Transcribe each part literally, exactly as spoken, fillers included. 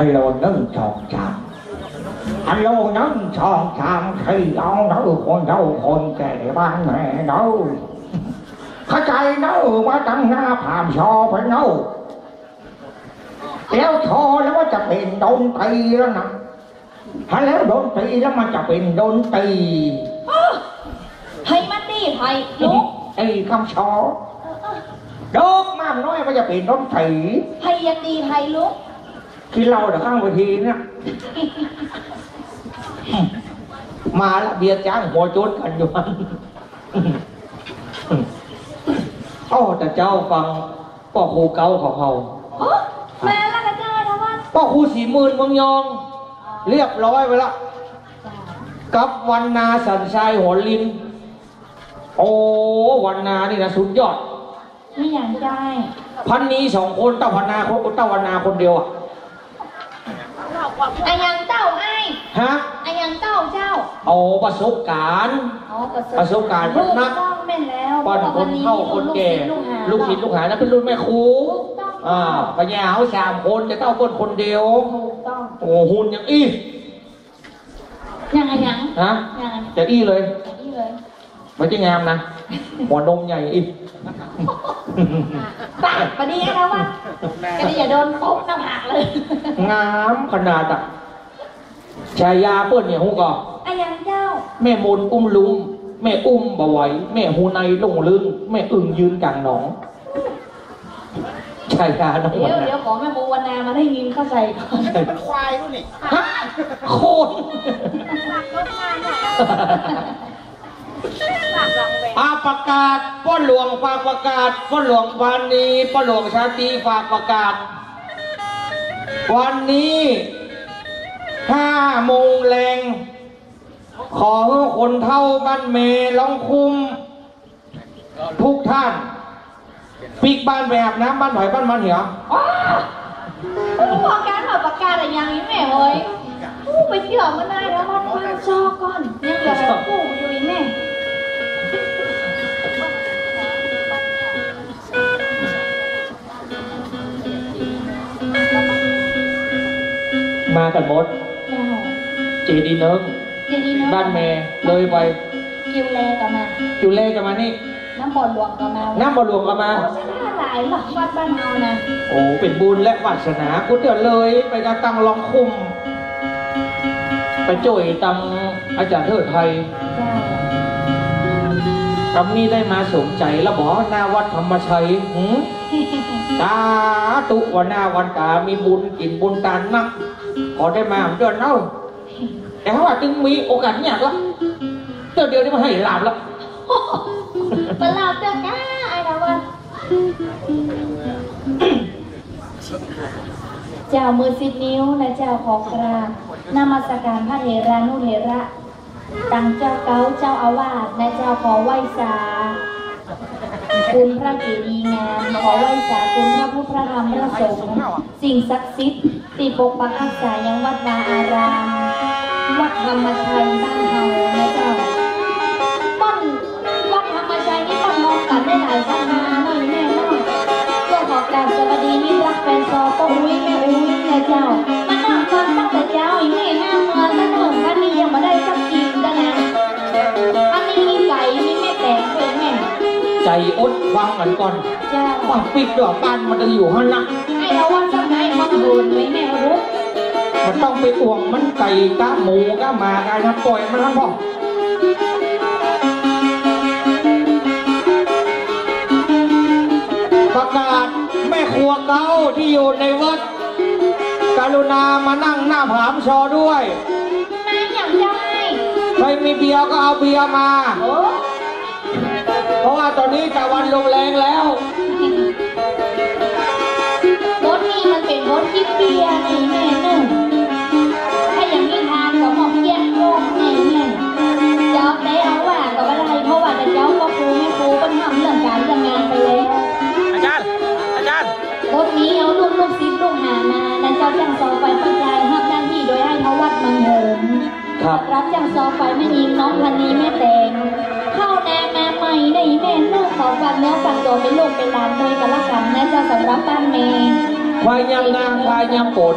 ฮัลโหล นึ่ง สอง สาม ฮัลโหล นึ่ง สอง สาม สี่ เอาเน่อคนเฒ่าคนแก่บ้านแม่เน่อ เข้าใจ๋เน่อ มาตังหน้าผามชอไปเน่อ แล้วชอแล้วมันจะเป๋นดนตรีแล้วนะ ถ้าแล้วดนตรีแล้วมันจะเป๋นดนตรี อ้อ ใผมาตี้ใผลุง ไอ้คำชอ เออ เออ ดอกม่ามน้อยมันจะเป๋นดนตรี ใผจะตี้ใผลุง กิ๋นเหล้าเดี๋ยวข้างเวทีเนี่ย มาละ เบียร์จ๊างหัวโจ๊ดกั๋นอยู่ อ้อ แต่เจ้าฟังป้อครูเก๊าของเฮา โอ้ มาละกะเจ้า อาละวาด ป้อครูศรีหมื่นเมืองยอง เรียบร้อยไปละ กับวรรณา สัญชัย หัวลิน โอ้ วรรณานี่นะ สุดยอด มีหยังใจ้ พันนีสองคน เต้าวรรณาคน เต้าวรรณาคนเดียวอะ อะหยังเต้าอ้าย ฮะ อะหยังเต้าเจ้า เอาประสบก๋ารณ์ อ๋อ ประสบ ประสบก๋ารณ์ ถูกต้องแม่นแล้ว ป้อนคนเฒ่าคนแก่ ลูกศิษย์ลูกหา ลูกศิษย์ลูกหา นั่นเป๋นรุ่นแม่ครู ถูกต้อง อ่า ปัญญาเฮาสามคน จะเต้าเปิ้นคนเดียว ถูกต้อง โอ้ หุ่นอย่างอี้ อย่างอะหยัง ฮะ อย่างอะหยัง จะอี้เลย จะอี้เลย บ่ใจ้งามนะ หัวนมใหญ่อี้ ปากปะเนี่ยนะวะ กะดีอย่าโดนตบหน้าผากเลย งามขนาดอะ ฉายาเปิ้นเนี่ยฮู้ก่อ อะหยังเจ้า แม่มนอุ้มลุง แม่อุ้มบ่ไหว แม่ฮูในหลงลึง แม่อึ่งยืนก๋างหนอง ฉายาน้อง เดี๋ยว วรรณา เดี๋ยวขอแม่ครูวรรณามาได้ยินเข้าใจ๋ก่อน มันควายด้วยนี่ ฮะ โคน อ่ะ ประกาศ ป้อหลวงฝากประกาศ ป้อหลวงพันนี ป้อหลวงชาตรีฝากประกาศ วันนี้ ห้าโมงแลง ขอหื้อคนเฒ่าบ้านแม่ร้องคุ้ม ทุกท่าน ปิ๊กบ้านไปอาบน้ำบ้านไผบ้านมันเหีย อ้อ อู้ ป้อก๋านมาประกาศอะหยังอี้แม่เฮ้ย อู้ ไปเจื้อมันได้แล้ว วัดวางซอก่อน ยังเหลือกู้อยู่อี้แม่ มากั๋นหมด เจ้า เจดีย์เนิง เจดีย์เนิง บ้านแม่ เลยไป กิวแลก็มา กิวแลก็มานี่ น้ำบ่อหลวงก็มา น้ำบ่อหลวงก็มา โอ้ สะดาหลายหลอกวัดบ้านเฮานะ โอ้ เป๋นบุญและวาสนา กูเตื้อเลยไปกะตังร้องคุ้ม ไปจ้วยตังอาจ๋ารย์เทิดไทย เจ้า กำนี้ได้มาสมใจ๋แล้วบ่ หน้าวัดธรรมชัย หืม สาธุ วันหน้าวันต๋ามีบุญกิ๋นบุญตานนัก ขอได้มาเตื้อเน่อ แต่ถ้าว่าตึงมีโอกาสเนี่ยก็เตื้อเดียวนี่มันให้ลาภแล้ว บ่ลาภเตื้อก้า ไอ้ดาวัน เจ้า มือสิบนิ้วนะเจ้า ขอกราบนมัสการพระเถรานุเถระ ตังเจ้าเก๊าเจ้าอาวาสนะเจ้า ขอไหว้สาคุณพระเจดีย์งาม ขอไหว้สาคุณพระพุทธพระธรรมพระสงฆ์ สิ่งศักดิ์สิทธิ์ตี้ปกปักฮักษายังวัดวาอาราม วัดธรรมชัยบ้านเฮานะเจ้า ป้อน วัดธรรมชัยนี่ป้อนมองกั๋นได้หลายศรัทธาหน่อยแม่เนาะ ก็ขอกราบสวัสดีมิตรรักแฟนซอป้ออุ๊ยแม่อุ๊ยนะเจ้า มานั่งฟังตั้งแต่เจ๊าอี้แม่ หน้าเมืองซะเนิ่น วันนี้ยังบ่ได้สักทีจ้ะนะ อันนี้มีใจ๋ มีแม่แต๋งด้วยแม่ ใจ๋อดฟังกั๋นก่อน เจ้า ฟังปิ๊กดอกบ้านมันจะอยู่หั้นนะ ไอ้ดาวันสักหน่อย ฟังหื่นไว้แม่รู้ บ่ต้องไปอ่วงมัน ไก่กะหมูกะหมากะนะ ป่อยมันหั้นพ่อ ประกาศ แม่ครัวเก๊าตี้อยู่ในวัด กรุณามานั่งหน้าผามชอด้วย มาอย่างใด ใผมีเบียร์ก็เอาเบียร์มา โอ้ เพราะว่าต๋อนนี้ตะวันลงแลงแล้ว บทนี้มันเป๋นบทตี้เปรียบนี่แม่เนาะ ถ้าอย่างนี้ทานก็มอบเกียรติโลกนี่แม่ จะเอาแต๊เอาว่าก็บ่ได้ เพราะว่าแต่เจ๊าป้อครูแม่ครูเปิ้นห้ามเรื่องก๋านเรื่องงานไปแล้ว อาจ๋ารย์ อาจ๋ารย์ บทนี้เอาลูก ลูกศิษย์ลูกหามา นะเจ้า จ้างซอไฟป้อจาย ฮับหน้าตี้โดยอ้ายธวัช เมืองโหม ครับ สำหรับจ้างซอไฟแม่ญิงน้องพันนีแม่แต๋ง เข้านามาใหม่ในแม่เนาะ ขอฝากเนื้อฝากตั๋วเป๋นลูกเป๋นหลานโดยกั๋นและกั๋นนะเจ้า สำหรับบ้านแม่ ควายยามงาม ควายยามฝน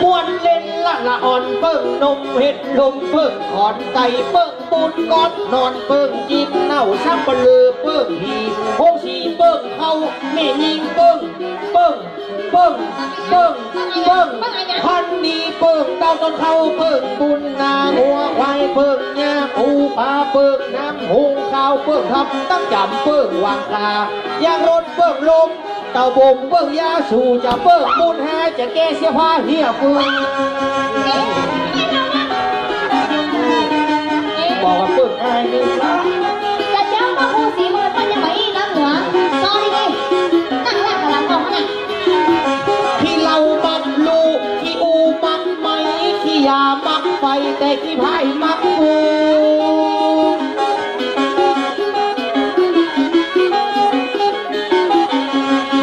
ม่วนเล่นละละอ่อนเปิ้ง หนุ่มเฮ็ดลมเปิ้ง อ่อนไตเปิ้ง บุญก้อนนอนเปิ้ง กิ๋นเหล้าสับปะเลอเปิ้ง ผีโฮงสีเปิ้ง เข้าแม่ญิงเปิ้ง เปิ้ง เปิ้ง เปิ้ง เปิ้ง พันนี้เปิ้ง เต้าต้นเข้าเปิ้ง บุญนางัวควายเปิ้ง หญ้าปูปลาเปิ้ง น้ำหุงข้าวเปิ้ง ทำตั้งจ๋ำเปิ้ง วางคา ยางรถเปิ้ง ลมเต้าบ่มเปิ้ง ยาสูบจะเปิ้ง บุญหาจะแก้เสียผ้าเหียเปิ้ง บอกว่าเปิ้งอายนี่นะ จะเจ้ามาพูดสีมือมันยังไม่อี้นะหัว ซอดีๆ ตั้งหลักกำลังออกนะ ขี้เหล้ามักลู่ ขี้อู่มักไหม้ ขี้ยามักไฟ แต่ขี้พายมักกู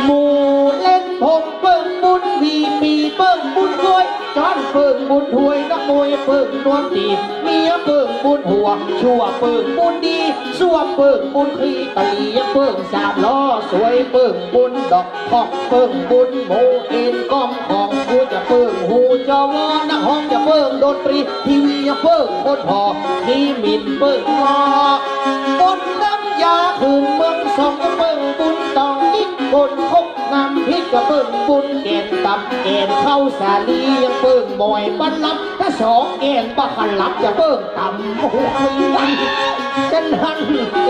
หมู่เล่นผมเปิ้งบุญหวี ปี๋เปิ้งบุญถ้วย จ๊อนเปิ้งบุญถ้วย นักมวยเปิ้งนวมตี๋ เมียเปิ้งบุญผัว ชั่วเปิ้งบุญดี ซั่วเปิ้งบุญขี้ ตะเหลียงเปิ้งสามล้อ สวยเปิ้งบุญดอก ฮอกเปิ้งบุญหมู เอ็นก้อมของกูจะเปิ้ง ฮูจอวอ นักฮ้องจะเปิ้งดนตรี ทีวีจะเปิ้งคนผ่อ ทีหมิ่นเปิ้งหม้อ คนน้ำยาขึ้นเมืองสองจะเปิ้งบุญตอง อิกคนคกน้ำพริกจะเปิ้งบุญแก่นต๋ำ แก่นข้าวสาลียังเปิ้งหมอยปันลำ ถ้าสองแก่นบ่าขันลำจะเปิ้งต๋ำ โอ้โห จะนั้น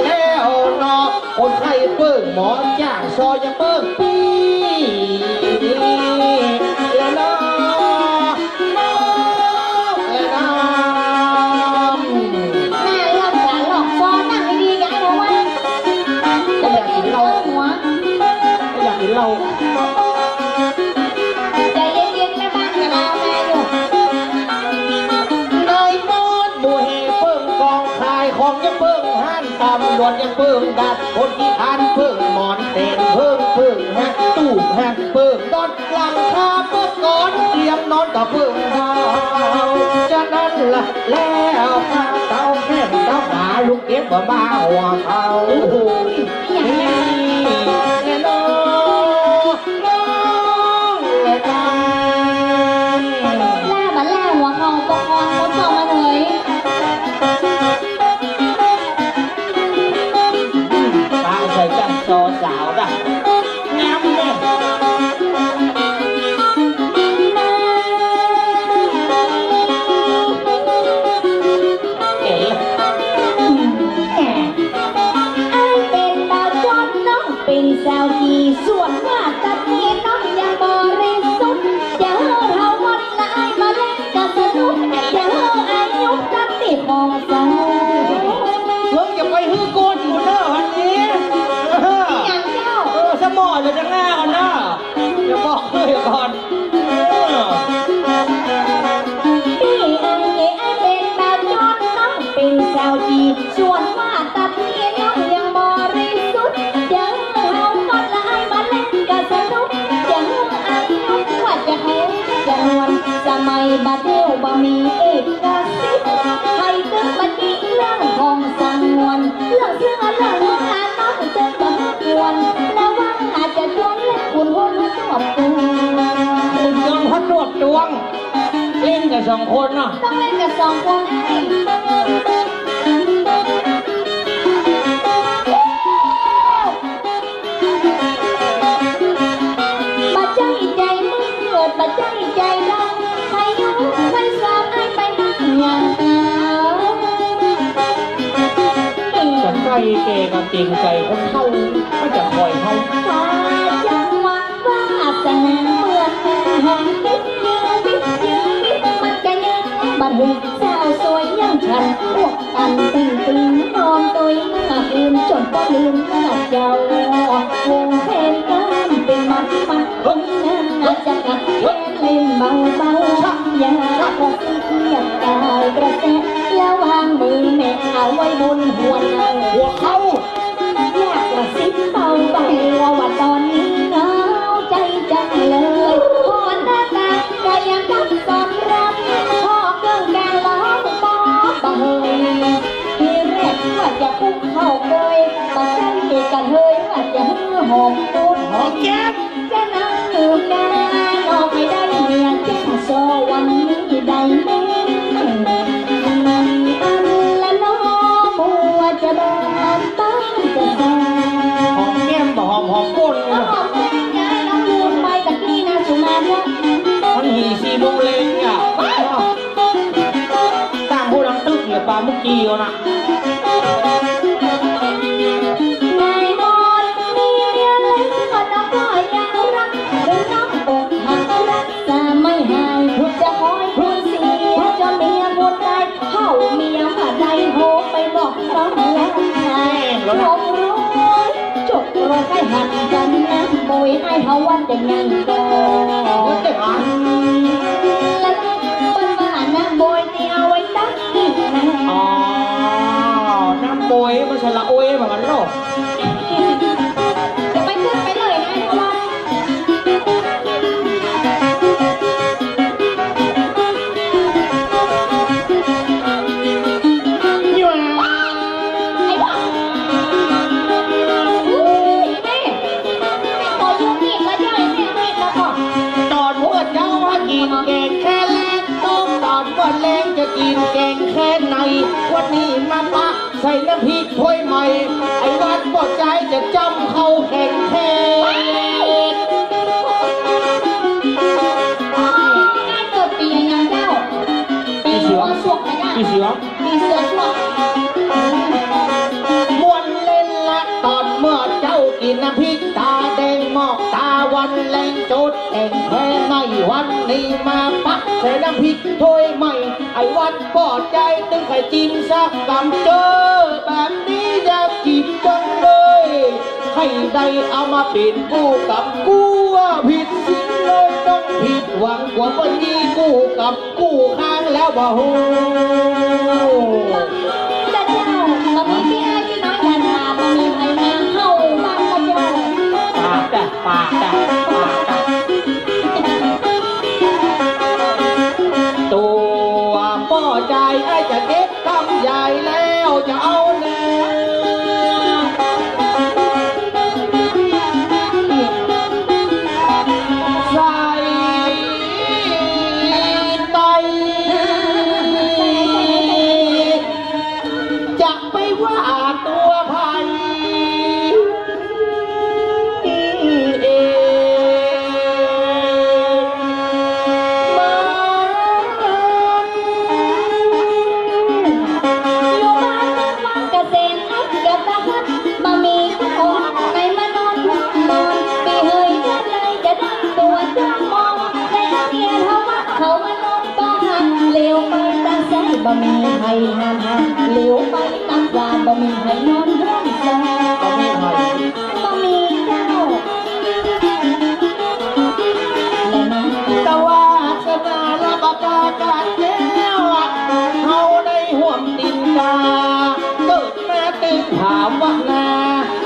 แล้วเนาะ คนไข้เปิ้งหมอจ้าง ซอยังเปิ้งปี้ และน้อง และน้อง หน้าเลือกจ๋าหลอกซอ นั่งดีๆ อย่าให้รู้ว่า ก็อยากกิ๋นเหล้า หัว ก็อยากกิ๋นเหล้า ใจเย็นๆ แม่บ้านจะรอแม่อยู่ นายมอดหมู่แห่เปิ้งกอง ขายของยังเปิ้งฮ้าน ตำรวจยังเปิ้งด่าน คนขี้คร้านเปิ้งหมอน แตนเปิ้ง เปิ้งฮัก ตู้ฮักเปิ้งดอน หลังคาเปิ้งกอน เตียงนอนก็เปิ้งดาว จะนั้นละแล้ว เต้าแข้งเต้าขา ลุงเก็บบ่าหัวเขา โอ้โห นี่แหละเนาะ น้องและกัน ล่าบ่าล่าหัวเขาปกครองคนต่อมาเลย ปางใส่จันทร์ซอสาวนะ งามเนี่ย เก๋ อ้ายเป๋นบ่าวจ๊อน น้องเป๋นสาวจี๋ ส่วนว่าตัดนี้น้องยังบริสุทธิ์ จะหื้อเฮาหมดละอ้ายมาเล่นกันสนุก จะหื้ออายุตัดนี้ของสนุก เพิ่งจะไปหื้อโกนกูเนอะวันนี้ อย่างเจ้า เออ สมอเลยจะง่ากันนะ จะบอกเลยก่อน เออ ปี้อันนี้อ้ายเป๋นบ่าวจ๊อน น้องเป๋นสาวจี๋ ส่วนว่าตัดนี้น้องยังบริสุทธิ์ จะหื้อเฮาหมดละอ้ายมาเล่นกันสนุก จะหื้ออายุว่าจะแก่จะนวล สมัยบ่าเดี่ยวบ่มีเอกสิทธิ์ ใผตึงบ่ามีเรื่องของสังวน เรื่องเสื้อเรื่องเมืองอาน้องเจิงบ่ควร ระวังอาจจะจวนและคุณผู้รู้ตวบตวง คุณจวนเขาตวบตวง จ เล่นกั๋นสองคนเนาะ ต้องเล่นกั๋นสองคน บ่ใจ้ใจ๋มืด บ่ใจ้ใจ๋ดำ ใผอยู่ใผสาม อ้ายไปนั่งหยัง จะใก้แก่ก็เกรงใจ๋คนเฒ่า ก็จะคอยเฮา ถ้าจังหวะ วาสนาเหมือนหางบิด ยืนบิด ยืนบิด มันก็ยืนบ่ถึง สาวสวยอย่างฉัน อวบอันตึงตึง นอนตุ้ยเมื่อคืน จ๋นบ่ลืมเมื่อเจ้า วงเพลงกันเป๋นมันมัน คนหนึ่งอาจจะกัดแขนเล่นเบาๆ อย่ากระซิบเยียดกายกระแส ระหว่างมือแม่เอาไว้บนหัวเข่า หัวเข่า อยากกระซิบเบาๆ ว่าตอนนี้เหงาใจ๋จังเลย พอหน้าตาก็ยังกับสอนรำ พอเกิ่งกลางร้องบอกบ่เฮย ทีแรกว่าจะคุกเข่าเกย บ่ใจ้กระเทย ว่าจะหื้อหอมตูด หอมแก้ม จะนั่งอยู่นาน ออกไปได้เมียแจ้งซอ วันนี้ได้แม่ อันละน้อ มัวจะบานตั้งแต่แสน หอมแก้มบ่หอม หอมก้น หอมแก้มยาย น้องลืมไปตะกี้นะ สุมาเนี่ย มันหีสี่โมงเล็งเนี่ย ตามผู้ดังตึกเนี่ย ปาเมื่อกี้เอานะ นายมนต์มีเมียแล้ว ก็น้องก็ยังรัก ถึงน้องอกหักรักษาไม่หาย จะคอยพูดเสียจนเมียพูดได้ เฒ่าเมียบ่ได้ โทรไปบอกน้องลา จบร้อย จบร้อย ใค่หันกันนะ โบย อ้ายเฒ่าวันจะยังก่อ ว่าจะหัน แล้วเปิ้นว่านะ โบย นี่เอาไว้ตักกิ๋นนะ อ๋อ น้ำโบย มันสระโอยเหมือนกันเนาะ จะไปตึกไปเลยนะ เพราะว่า ไอ้บ้า อุ้ย แม่ ขอยืมมีดมาด้วย แม่ มีดมาก่อน ต๋อนเมื่อเจ๊าว่ากิ๋นแกงแค่แลง ต๋อนเมื่อแลงจะกิ๋นแกงแค่ใน วันนี้มาปะใส่น้ำพริกถ้วยใหม่ ไอ้วันป้อจายจะจ้ำเข้าแข็งแค่ เกิดปี๋อะหยังเจ้า ปี๋เสือ ปี๋เสือ ปี๋เสือ ปี๋เสือ ม่วนเล่นละต๋อนเมื่อเจ๊ากิ๋นน้ำพริกต๋าแดง หมอกต๋าวันแลงจดแข็งแค่ใน วันนี้มาปะใส่น้ำพริกถ้วยใหม่ ไอ้วันป้อจายตึงใค่จิมสักกำ เจอแบบนี้อยากจิมจังเลย ใค่ได้เอามาเป๋นกู้กำ กั๋วผิดศีลเลยต้องผิดหวัง กั๋วบ่มีกู้กำกู้ข้างแล้วบ่ฮู้ จะเจ้า บ่มีพี่อ้ายพี่น้องอย่าถาม บ่มีใผมาเฮาบ้างละเจ้า ปากจ้ะ ปากจ้ะ ปากจ้ะ ตั๋วป้อจายอ้ายจะเก็บกำใหญ่แล้วจะเอาเนื้อใส่ไป จะไปว่าตั๋วใผ เอง อยู่บ้านนอกวังเกษตรนักกะตะหัด บ่มีเจ้า ใผมานอนนอน ปี๋เฮยจะได้จะดังตั๋วจ้างมอง ในเมียเฒ่าว่าเขามานอน ป้อหันเหลียวไปตาซ้ายบ่มีใผหัน เหลียวไปตาขวาบ่มีใผนอนห้องสอง บ่มีใผ บ่มีเจ้า แต่วาสนาละบ่กากั๋นแล้ว เฮาได้ฮ่วมตี๋นก๋า เกิดมาเต็มภาวนา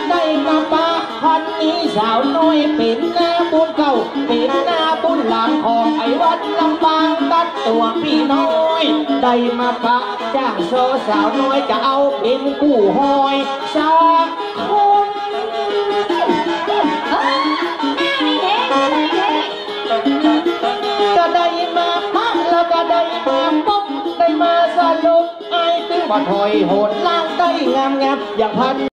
ได้มาปะ วันนี้สาวน้อยเป๋นหน้าบุญเก่า เป๋นหน้าบุญหลังของไอ้วัดลำปาง ตั๊ดตั๋วปี้น้อย ได้มาปะจ้างซอสาวน้อย จะเอาเป๋นกู้ฮ้อยสักคน ก็ได้มาปะแล้วก็ได้ บ่ถอยโหด ล้างใต้งามๆ อย่างพัน